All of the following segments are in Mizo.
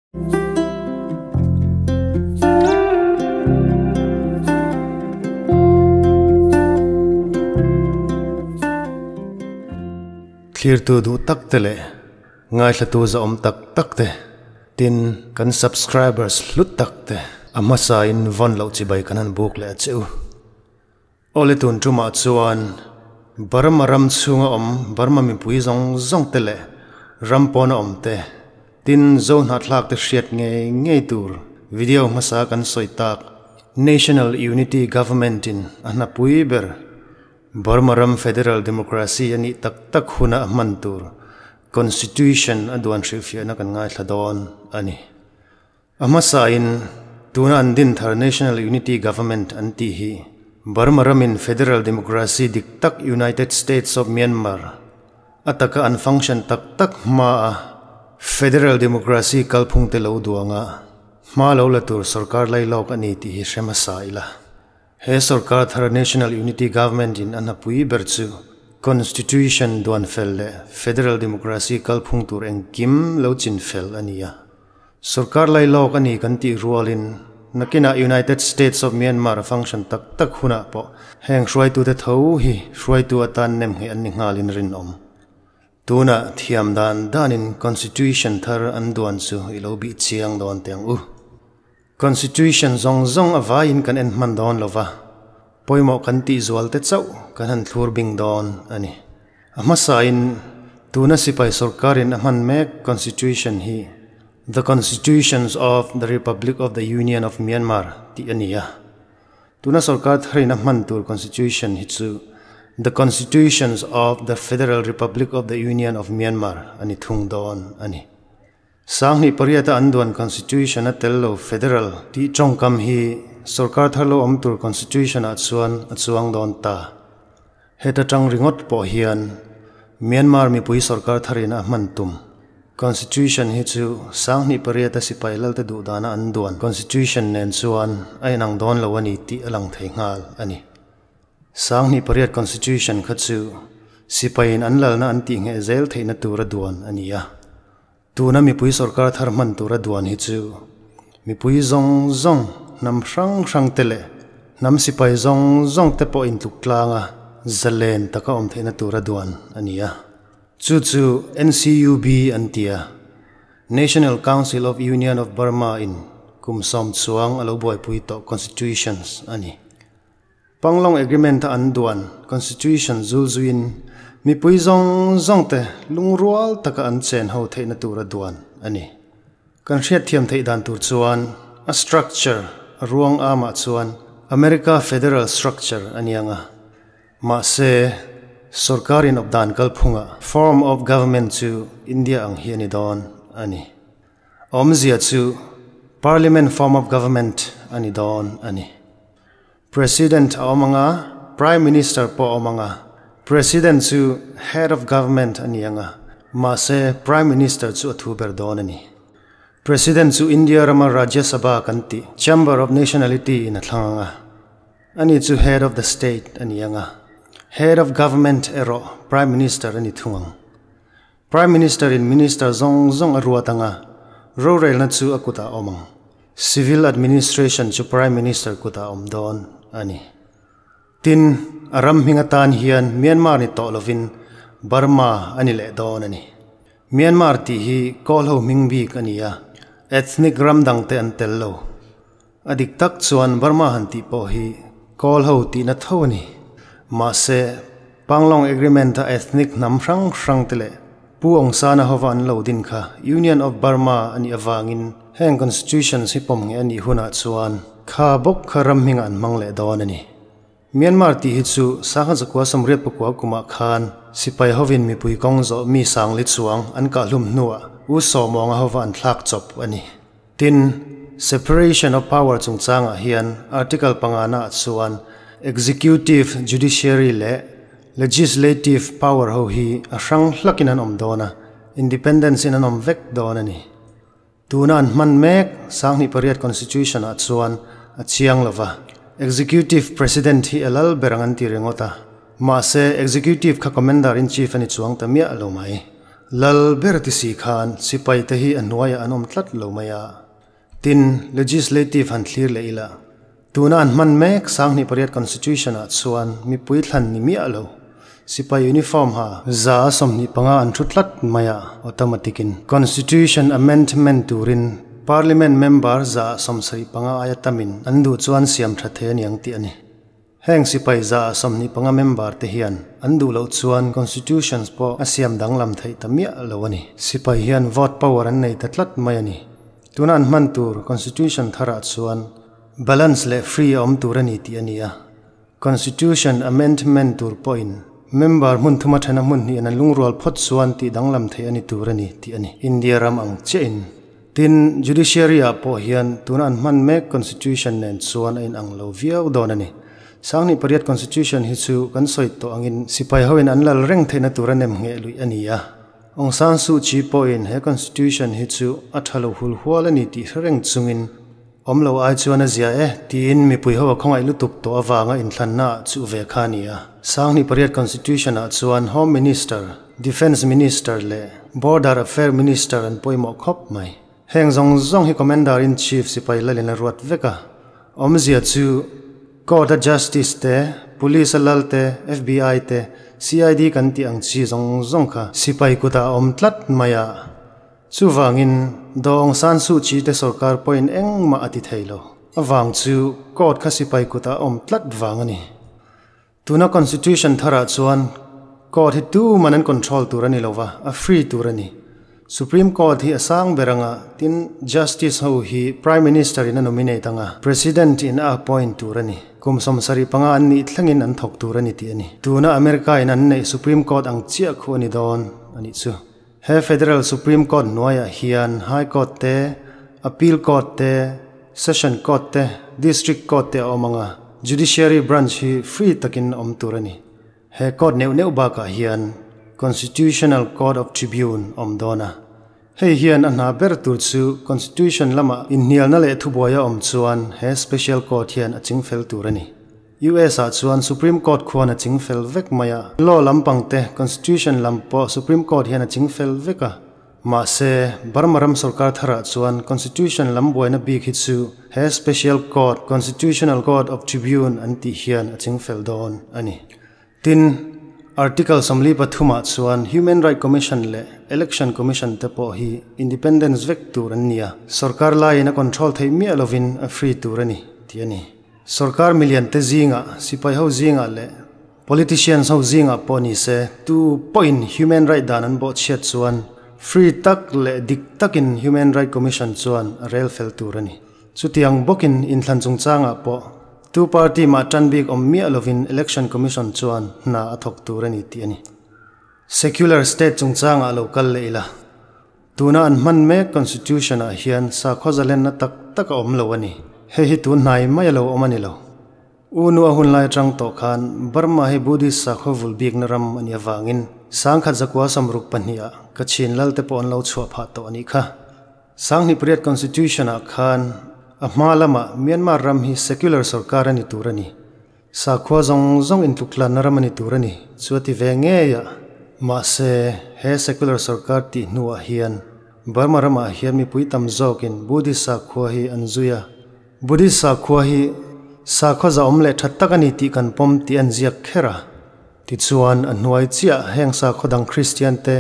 Thlirtu duh tak te leh ngaithlatu zahawm tak tak te, tin kan subscribers hlut tak te a hmasa in vawn loh chibai kan han buk leh a che u. Awle tun tumah chuan Burma ram chhunga awm Burma mipui zawng zawng te leh ram pawna awm te tin Zohnahthlak te hriat ngei ngei tur video hmasa kan sawi tak National Unity Government in a hnapui ber Burma ram Federal Democracy a nih tak tak huna a hman tur Constitution a duan hrilhfiahna kan ngaithla dawn a ni. A hmasain, tuna an din thar National Unity Government an tih hi Burma ramin Federal Democracy dik tak United States of Myanmar a taka an function tak tak hmaa Federal Democracy kalphung te lo duanga hma lo la tur sorkar lailawk a ni tih hi hre hmasa ila. He sorkar thar National Unity Government in a hnapui ber chu Constitution duan fel leh Federal Democracy kalphung tur engkim lo chin fel a ni a. Sorkar lailawk a ni kan tih rualin nakinah United States of Myanmar a function tak tak hunah pawh heng hruaitute tho hi hruaitu atan nem ngheh an ni nghalin rinawm. Tunah thiam dan danin Constitution thar an duan chu i lo bih chiang dawn teh ang u. Constitution zawng zawng a vaiin kan en hman dawn lo va, pawimawh kan tih zual te chauh kan han thlur bing dawn a ni. A hmasain tuna sipai sorkarin a hman mek Constitution hi The Constitutions of the Republic of the Union of Myanmar tih a ni a. Tuna sorkar tharin a hman tur Constitution hi chu The Constitutions of the Federal Republic of the Union of Myanmar a ni thung dawn a ni. Sanghnih pariata an duan Constitution a tel lo Federal tih tawngkam hi sorkar thar lo awm tur Constitution ah chuan a chuang dawn ta. Heta tang ringawt pawh hian Myanmar mipui sorkar tharin a hman tum Constitution hi chu sanghnih pariata sipai lalte duh dana an duan Constitution nen chuan a inang dawn lo a ni tih a lang thei nghal a ni. 2008 Constitution kha chu sipaiin an lalna an tih ngheh zel theihna tura duan a ni a. Tuna mipui sorkar thar hman tura duan hi chu mipui zawng zawng, hnam hrang hrang te leh hnam sipai zawng zawng te pawh intluk tlanga zalen taka awm theihna tura duan a ni a. Chu chu NCUB an ti a, National Council of Union of Burma in kum 10 chuang a lo buaipui tawh Constitutions a ni. Panglong Agreement a an duan Constitution zulzuiin mipui zawng zawng te lungrual taka an chen ho theihna tura duan a ni. Kan hriatthiam theih dan tur chuan a structure a ruang amah chuan America Federal Structure a ni ang a, mahse sorkar in awpdan kalphunga form of government chu India ang hi a ni dawn a ni. Awmzia chu Parliament form of government a ni dawn a ni. President a awm ang a, Prime Minister pawh a awm ang a. President chu Head of Government a ni ang a, mahse Prime Minister chu a thu ber dawn a ni. President chu India rama Rajya Sabha kan tih, Chamber of Nationality in a thlang ang a, ani chu Head of the State a ni ang a. Head of Government erawh Prime Minister a ni thung ang. Prime Minister in Minister zawng zawng a ruat ang a, rorelna chu a kutah a awm ang. Civil Administration chu Prime Minister kutah a awm dawn a ni. Tin, a ram hming atan hian Myanmar ni tawh lovin Burma a ni leh dawn a ni. Myanmar tih hi Kawl ho hming bik a ni a, ethnic ram dangte an tel lo. A dik tak chuan Burma han tih pawh hi Kawl ho tihna tho a ni. Mahse, Panglong Agreement-a ethnic hnam hrang hrang te leh Pu Aung San-a hova an lo din kha Union of Burma a nih avangin heng constitutions hi pawm ngheh a nih hunah chuan kha bawk kha ram hmingah an hmang leh dawn a ni. Myanmar tih hi chu 1989 kumah khan sipai hovin mipui kawng zawh mi sangli chuang an kahhlum hnuah U Sawmawnga hova an thlak chawp a ni. Tin, Separation of Power chungchangah hian Article pangana ah chuan Executive, Judiciary leh Legislative power ho hi a hrang hlakin an awm dawn a, independence in an awm vek dawn a ni. Tuna an hman mek 2008 Constitution ah chuan a chiang lo va, Executive President hi a lal ber ang an ti ringawt a, mahse Executive kha Commander in Chief a ni chuang ta miah lo mai. Lal ber ti si khan sipai te hi a hnuaiah an awm tlat lo mai a. Tin, legislative han thlir leh ila. Tuna an hman mek 1800 Constitution ah chuan mipui thlan ni miah lo. Sipai uniform ha 125 an thu tlat mai a, automatic in. Constitution amendment turin Parliament member 75 aia tamin an duh chuan siam tha thei a niang tih a ni. Heng sipai 25 member te hian an duh loh chuan Constitutions pawh a siam danglam theih ta miah lo a ni. Sipai hian vote power an nei ta tlat mai a ni. Tuna an hman tur Constitution tharah chuan balance leh free a awm tur a ni tih a ni a. Constitution amendment tur pawhin member hmun thuma thena hmun hnih an lungrual phawt chuan tih danglam theih a ni tur a ni tih a ni. India ram ang chiahin. Tin, Judiciary ah pawh hian tuna an hman mek Constitution nen chuan a inang lo viau dawn a ni. 1800 Constitution hi chu kan sawi tawh angin sipai hoin an lal reng theihna tur a nem ngheh luih a ni a. Aung San Suu Kyi pawhin he Constitution hi chu a tha lo hul hual a ni tih hre reng chungin awm lo ai chuan a zia e tiin mipui ho a khawngaih lutuk tawh avanga inthlanna ah chuh ve kha a ni a. 1800 Constitution ah chuan Home Minister, Defence Minister leh Border Affair Minister an pawimawh khawp mai. Heng zawng zawng hi Commander in Chief sipai lalin a ruat vek a. Awmzia chu Court a Justice te, Police a lal te, FBI te, CID kan tih ang chi zawng zawng kha sipai kutah a awm tlat mai a. Chuvangin Daw Aung San Suu Kyi te sorkar pawhin engmah a ti thei lo. Avang chu Court kha sipai kutah a awm tlat vang a ni. Tuna Constitution tharah chuan Court hi tuman an control tur a ni lova, a free tur a ni. Supreme Court hi a sang ber anga, tin Justice ho hi Prime Minister in a nominate anga, President in a appoint tur a ni. Kum 75 an nih thlengin an thawk tur a ni tih a ni. Tuna America in an neih Supreme Court ang chiah khu a ni dawn a nih chu. He Federal Supreme Court hnuaiah hian High Court te, Appeal Court te, Session Court te, District Court te a awm ang a, Judiciary Branch hi free takin a awm tur a ni. He court neuh neuh bakah hian Constitutional Court of Tribune a awm dawn a. Hei hian a hna ber tur chu Constitution lama inhnialna leh thubuai a awm chuan he Special Court hian a chingfel tur a ni. US ah chuan Supreme Court khuan a ching fel vek mai a, law lampang te, Constitution lam pawh Supreme Court hian a ching fel vek a. Mahse, Burma ram sorkar tharah chuan Constitution lam buaina bik hi chu he Special Court, Constitutional Court of Tribune an tih hian a ching fel dawn a ni. Tin, Article 43 ah chuan Human Right Commission leh Election Commission te pawh hi independence vek tur an ni a, sorkar laiin a control theih miah lovin a free tur a ni tih a ni. Sorkar milian te zingah, sipai ho zingah leh politicians ho zingah pawh ni se, tu pawhin human right dan an bawh chhiat chuan free tak leh dik takin Human Right Commission chuan a rel fel tur a ni. Chutiang bawkin inthlan chungchangah pawh tu party mah tan bik awm miah lovin Election Commission chuan hna a thawk tur a ni tih a ni. Secular state chungchangah lo kal leh ila. Tuna an hman mek Constitution ah hian sakhaw zalenna tak tak a awm lo a ni. Hei hi tun hnai mai a lo awm a ni lo. U nu a hun lai atang tawh khan Burma hi Buddhist sakhaw vul bikna ram a nih avangin 1962 ah Kachin lal te pawh an lo chhuah phah tawh a nih kha. 1800 Constitution ah khan a hma lamah Myanmar ram hi secular sorkar a ni tur a ni. Sakhua zawng zawng intluklanna ram a ni tur a ni, chu a ti ve ngei a. Mahse, he secular sorkar tih hnuah hian Burma ramah hian mipui tam zawkin Buddhist sakhua hi an zui a. Buddhist sakhua hi sakhua zahawm leh tha tak a ni tih kan pawm tih an ziak kher a. Tichuan, a hnuai chiah heng sakhua dang Kristian te,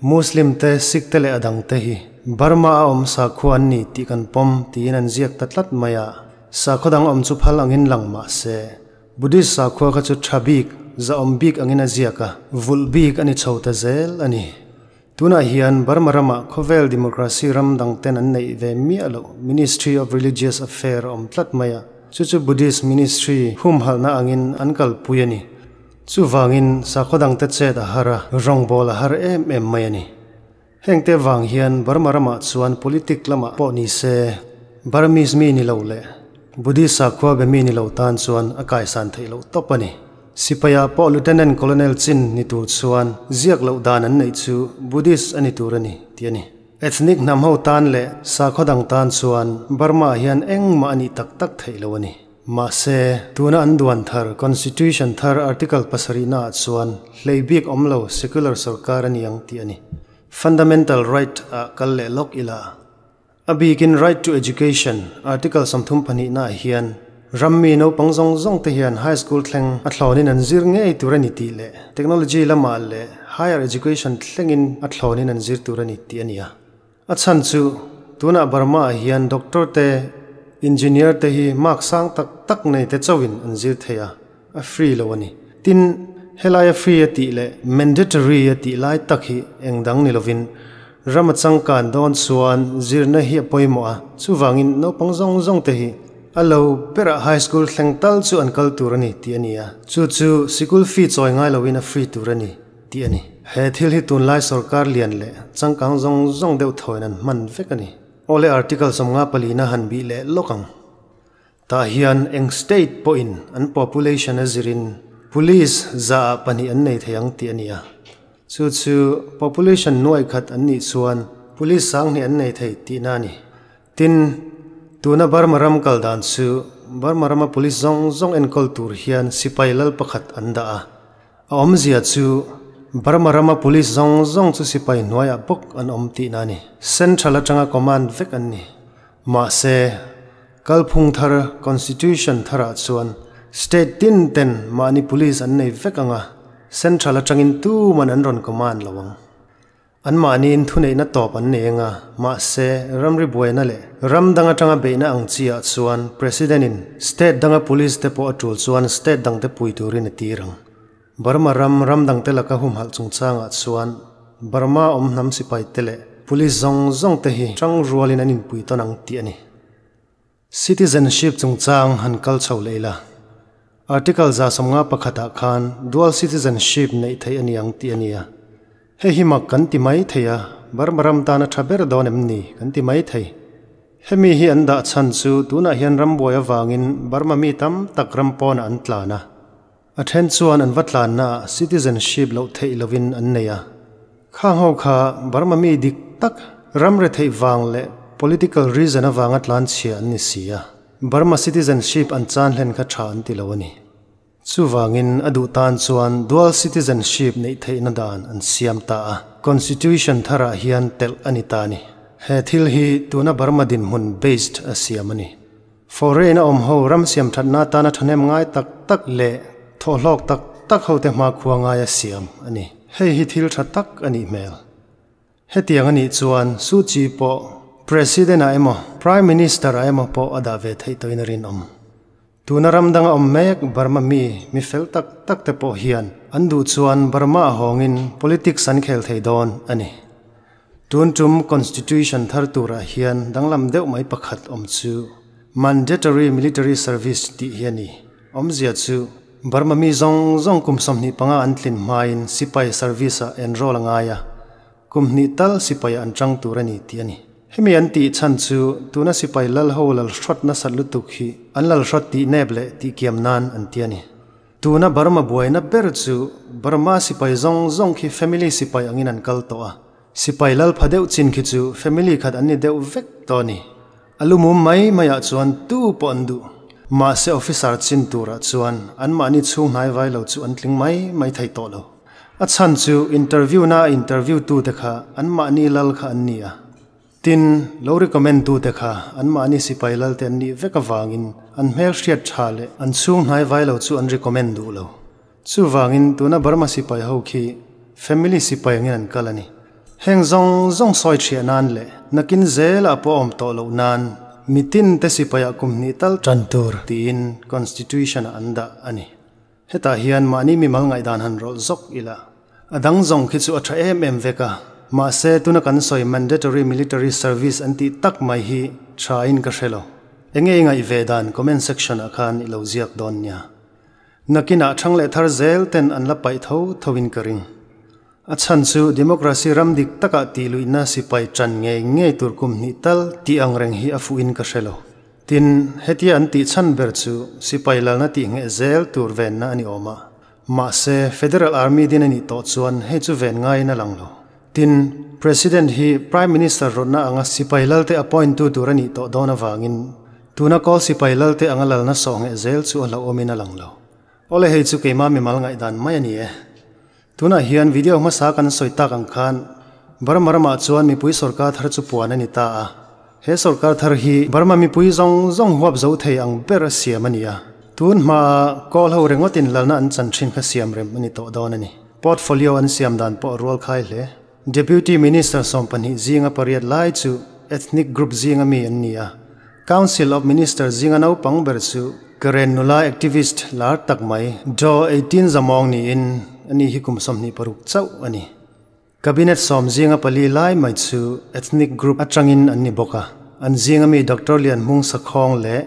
Muslim te, Sikh te leh a dang te hi Burma a awm sakhua an ni tih kan pawm tiin an ziak ta tlat mai a. Sakhaw dang awm chu phal angin lang mah se, Buddhist sakhua kha chu tha bik, zahawm bik angin a ziak a, vulh bik a ni chho ta zel a ni. Tunah hian Burma ramah khawvel democracy ram dang ten an neih ve miah loh Ministry of Religious Affair a awm tlat mai a, chu chu Buddhist Ministry humhalhna angin an kalpui a ni. Chuvangin sakhaw dangte chet a har a, rawngbâwl a har em em mai a ni. Hengte vang hian Burma ramah chuan politic lamah pawh ni se, Burmese mi ni lo leh Buddhist sakhua be mi ni lo tan chuan a kaisan theih loh tawp a ni. Sipaiah pawh Lieutenant Colonel chin ni tur chuan ziak loh dan an neih chu Buddhist a ni tur a ni tih a ni. Ethnic hnam ho tan leh sakhaw dang tan chuan Burma ah hian engmah a nih tak tak theih lo a ni. Mahse, tuna an duan thar, Constitution thar Article pasarihna ah chuan hlei bik awm lo secular sorkar a ni ang tih a ni. Fundamental right ah kal leh lawk ila. A bikin Right to Education, Article 32 naah hian rammi naupang zawng zawng te hian high school thleng a thlawnin an zir ngei tur a ni tih leh technology lamah leh higher education thlengin a thlawnin an zir tur a ni tih a ni a. A chhan chu tunah Burma ah hian doctor te, engineer te hi mark sang tak tak nei te chauhin an zir thei a, a free lo a ni. Tin, helaia free a tih leh mandatory a tih lai tak hi eng dang ni lovin ram a changkan dawn chuan zirna hi a pawimawh a, chuvangin naupang zawng zawng te hi a lo berah high school thleng tal chu an kal tur a ni tih a ni a, chu chu sikul fee chawi ngai lovin a free tur a ni tih a ni. He thil hi tunlai sorkar lian leh changkang zawng zawng deuh thawiin an hman vek a ni. Awle article 54 na han bih leh lawk ang. Tah hian eng state pawhin an population a zirin police zaah pahnih an nei thei ang tih a ni a. Chu chu population nuai khat an nih chuan police sanghnih an nei thei tihna a ni. Tin, tuna Burma ram kal dan chu Burma rama police zawng zawng enkawl tur hian sipai lal pakhat an dah a. A awmzia chu Burma rama police zawng zawng chu sipai hnuaiah bawk an awm tihna a ni. Central atanga command vek an ni. Mahse, Kalphung thar, Constitution, tharah chuan State tin ten mahni police an nei vek ang a, Central atangin tuman an rawn command lo ang. An mahniin thuneihna tawp an nei ang a, mahse ramri buaina leh ram dang atanga beihna ang chi ah chuan President in State danga police te pawh a tul chuan State dang te pui turin a tir ang. Burma ram ram dang te laka humhalh chungchangah chuan Burma awm hnam sipai te leh police zawng zawng te hi tang rualin an inpui tawn ang tih a ni. Citizenship chungchang han kal chho leh ila. Article 51 ah khan dual citizenship neih theih a ni ang tih a ni a. Hei hi mak kan ti mai thei a, Burma ram tan a tha ber dawn em ni kan ti mai thei. Hemi hi an dah chhan chu tunah hian rambuai avangin Burma mi tam tak ram pawnah an tlan a. A then chuan an va tlanna ah citizenship loh theih lovin an nei a. Khang ho kha Burma mi dik tak, ram retheih vang leh political reason avanga tlan chhia an ni si a. Burma citizenship an chan hlen kha tha an ti lo a ni. Chuvangin a duh tan chuan dual citizenship neih theihna dan an siam ta a, constitution tharah hian telh a ni ta a ni. He thil hi tuna Burma dinhmun based a siam a ni. Foreign a awm ho ram siam thatna atana thahnem ngai tak tak leh thawhhlawk tak tak hote hmakhua ngai a siam a ni. Hei hi thil tha tak a nih hmel. Hetiang a nih chuan Suu Kyi pawh President ah emaw Prime Minister ah emaw pawh a dah ve theih tawhin a rinawm. Tuna ram danga awm mek Burma mi mi fel tak tak te pawh hian an duh chuan Burma a hawngin politics an khel thei dawn a ni. Tun tum Constitution thar turah hian danglam deuh mai pakhat awm chu Mandatory Military Service tih hi a ni. Awmzia chu Burma mi zawng zawng kum 25 an tlin hmain sipai service ah enroll a ngai a, kum hnih tal sipaiah an chang tur a ni tih a ni. Hemi an tih chhan chu tuna sipai lal ho lal hrawt nasat lutuk hi an lal hrawt tih nep leh tih kiam nan an ti a ni. Tuna Burma buaina ber chu Burma sipai zawng zawng khi family sipai angin an kal tawh a, sipai lal pha deuh chin khi chu family khat an ni deuh vek tawh a ni. A lumum mai maiah chuan tu pawh an duh. Mahse officer chin turah chuan anmahni chhung hnai vai lo chu an tling mai mai thei tawh lo. A chhan chu interview na a interview tute kha anmahni lal kha an ni a. Tin, lo recommend tute kha anmahni sipai lalte an nih vek avangin an hmel hriat tha leh an chhung hnai vai lo chu an recommend duh lo. Chuvangin tuna Burma sipai ho khi family sipai angin an kal a ni. Heng zawng zawng sawi thiah nan leh nakin zelah pawh a awm tawh loh nan mitin te sipaiah kum hnih tal tan tur tiin constitution ah an dah a ni. Hetah hian mahni mimal ngaihdan han rawlh zawk ila, a dang zawng khi chu a tha em em vek a, mahse tuna kan sawi mandatory military service an tih tak mai hi tha in ka hre lo. Enge i ngaih ve dan comment section ah khan i lo ziak dawn nia. Nakinah thang leh thar zel ten an la paih tho tho in ka ring. A chhan chu democracy ram dik takah tih luihna sipai tan ngei ngei tur kum hnih tal tih ang reng hi a fuh in ka hre lo. Tin, hetia an tih chhan ber chu sipai lalna tih ngheh zel tur venna a ni awm a. Mahse, Federal Army din a nih tawh chuan hei chu ven ngaiin a lang lo. Tin, President hi Prime Minister rawtna anga sipai lalte appoint tu tur a nih tawh dawn avangin tuna kawl sipai lalte anga lalna sawh ngheh zel chu a hlauhawmin a lang lo. Awle hei chu keimah mimal ngaihdan mai a ni e. Tunah hian video hmasa kan sawi tak ang khan Burma ramah chuan mipui sorkar thar chu puan a ni ta a. He sorkar thar hi Burma mipui zawng zawng huap zo thei ang ber a siam a ni a. Tun hmaa Kawl ho ringawtin lalna an chan thin kha siam rem a ni tawh dawn a ni. Portfolio an siam dan pawh a rual khai hle. Deputy Minister 12 zinga pariat lai chu ethnic group zinga mi an ni a. Council of Minister zinga naupang ber chu Karen nula activist lar tak mai Daw 18 Zamawng niin ani hi kum 26 chauh a ni. Cabinet 10 zinga pali lai mai chu ethnic group atangin an ni bawk a. An zinga mi Doctor Lian Hmung Sakhawng leh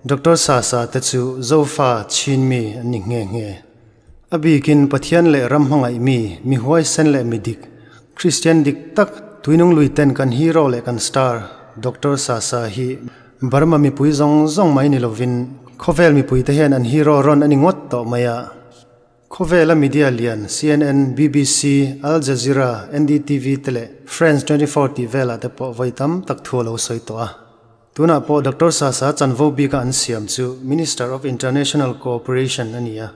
Doctor Sa Sa te chu Zofa Chin mi an ni nghe nghe. A bikin Pathian leh ram hmangaih mi, mi huaisen leh mi dik, Kristian dik tak, tuinung lui ten kan hero leh kan star Doctor Sa Sa hi Burma mipui zawng zawng mai ni lovin khawvel mipui te hian an hero rawn a ni ngawt tawh mai a. Khawvela media lian CNN, BBC, Al Jazeera, NDTV te leh France 24 tih velah te pawh vawi tam tak thu a lo sawi tawh a. Tunah pawh Doctor Sasa chanvo bika an siam chu Minister of International Cooperation a ni a.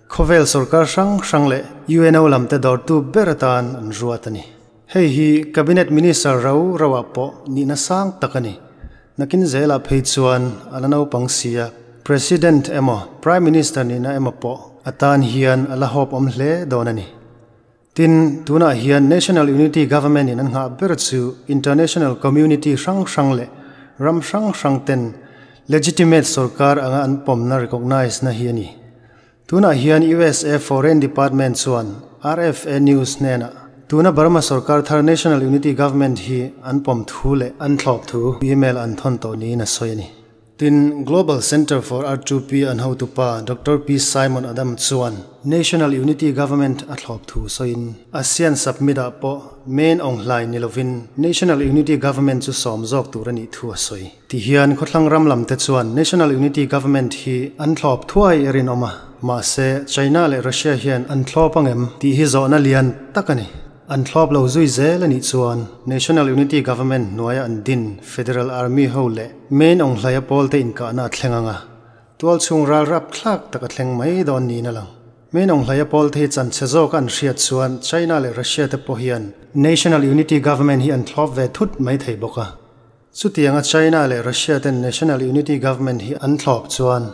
Khawvel sorkar hrang hrang leh UNO lam te dawrtu ber atan an ruat a ni. Hei hi Cabinet Minister rau rauah pawh nihna sang tak a ni. Nakin zelah phei chuan a la naupang si a, President emaw Prime Minister nihna emaw pawh atan hian a la hawp awm hle dawn a ni. Tin, tunah hian National Unity Government in an nghah ber chu international community hrang hrang leh ram hrang hrang ten legitimate sorkar anga an pawmna recognise na hi a ni. Tunah hian USA Foreign Department chuan RFA News hnenah tuna Burma sorkar thar National Unity Government hi an pawm thu leh an thlawp thu email an thawn tawh niin a sawi a ni. Tin, Global Center for R2P an hotupa Doctor P. Simon Adam chuan National Unity Government a thlawp thu sawiin ASEAN Submit ah pawh main awng hlai ni lovin National Unity Government chu sawm zawk tur a nih thu a sawi. Ti hian khawthlang ram lam te chuan National Unity Government hi an thlawp thuai e rinawm a, mahse China leh Russia hian an thlawp angem tih hi zawhna lian tak a ni. An thlawp lo zui zel a nih chuan National Unity Government hnuaia an din Federal Army ho leh Main Aung Hlaia pawl te inkahna a thleng ang a, tualchhung ral rapthlak tak a thleng mai dawn niin a lang. Main Aung Hlaia pawl te hi chanchhe zawka an hriat chuan China leh Russia te pawh hian National Unity Government hi an thlawp ve thut mai thei bawk a. Chutianga China leh Russia ten National Unity Government hi an thlawp chuan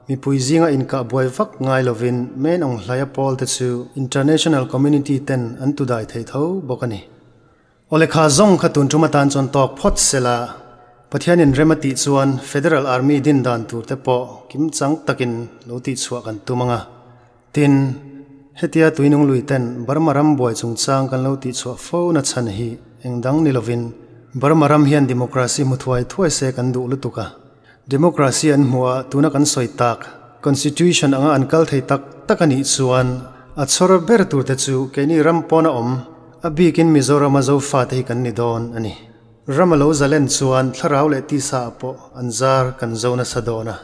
mipui zinga inkah buai vak ngai lovin Main Aung Hlaia pawl te chu international community ten an tudai thei tho bawk a ni. Awle kha zawng kha tun tum atan chuan tawk phawt sela, Pathianin rem a tih chuan Federal Army din dan tur te pawh kimchang takin lo tihchhuah kan tum ang a. Tin, hetia tuinung lui ten Burma ram buai chungchang kan lo tihchhuah fo na chhan hi eng dang ni lovin Burma ram hian democracy hmu thuai thuai se kan duh lutuk a. Democracy an hmuh a tuna kan sawi tak Constitution anga an kal thei tak tak a nih chuan a chhawr ber tur te chu keini ram pawn a awm a bikin Mizorama Zofa te hi kan ni dawn a ni. Ram a lo zalen chuan thlarau leh tisa ah pawh an zar kan zo nasa dawn a.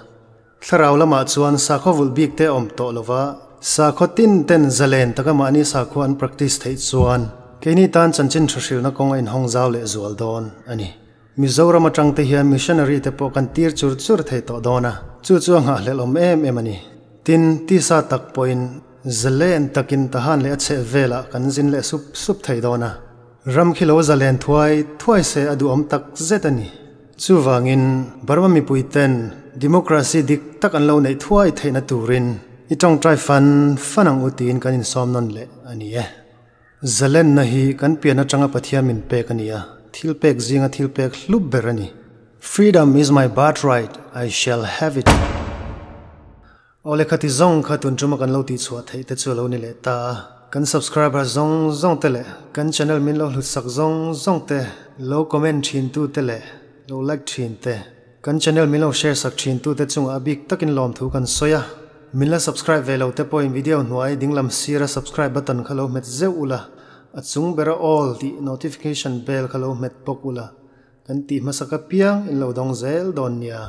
Thlarau lamah chuan sakhaw vulh bik te awm tawh lova, sakhaw tin ten zalen taka mahni sakhua an practice theih chuan keini tan chanchin tha hrilhna kawng a inhawng zau leh zual dawn a ni. Mizoram atang te hian missionary te pawh kan tir chur chur thei tawh dawn a, chu chu a nghahhlelh awm em em a ni. Tin, tisa tak pawhin zalen takin tahan leh a chheh velah kan zin leh sup sup thei dawn a. Ram khi lo zalen thuai thuai se a duhawm tak zet a ni. Chuvangin, Burma mipui ten democracy dik tak an lo neih thuai theihna turin i tawngtai fan fan ang u tiin kan insawm nawn leh a ni e. Zalenna hi kan pian atanga Pathian min pek a ni a, thil pek zinga thil pek hlup ber a ni. Freedom is my birthright, I shall have it. Aw lehkha ti zawng kha tun tuma kan lo tihchhuah theih te chu a lo ni leh ta a, kan subscriber zawng zawng te leh kan channel min lo hlut sak zawng zawng te, lo comment thin tu te leh lo like thin te, kan channel min lo share sak thin tu te chungah a bik takin lawmthu kan sawi a, min la subscribe ve lo te pawhin video hnuai dinglam sira subscribe button kha lo hmet zeuh ula, a chung bera all tih notification bell kha lo hmet bawk ula, kan tih hmasa ka piang in lo dawng zel dawn nia.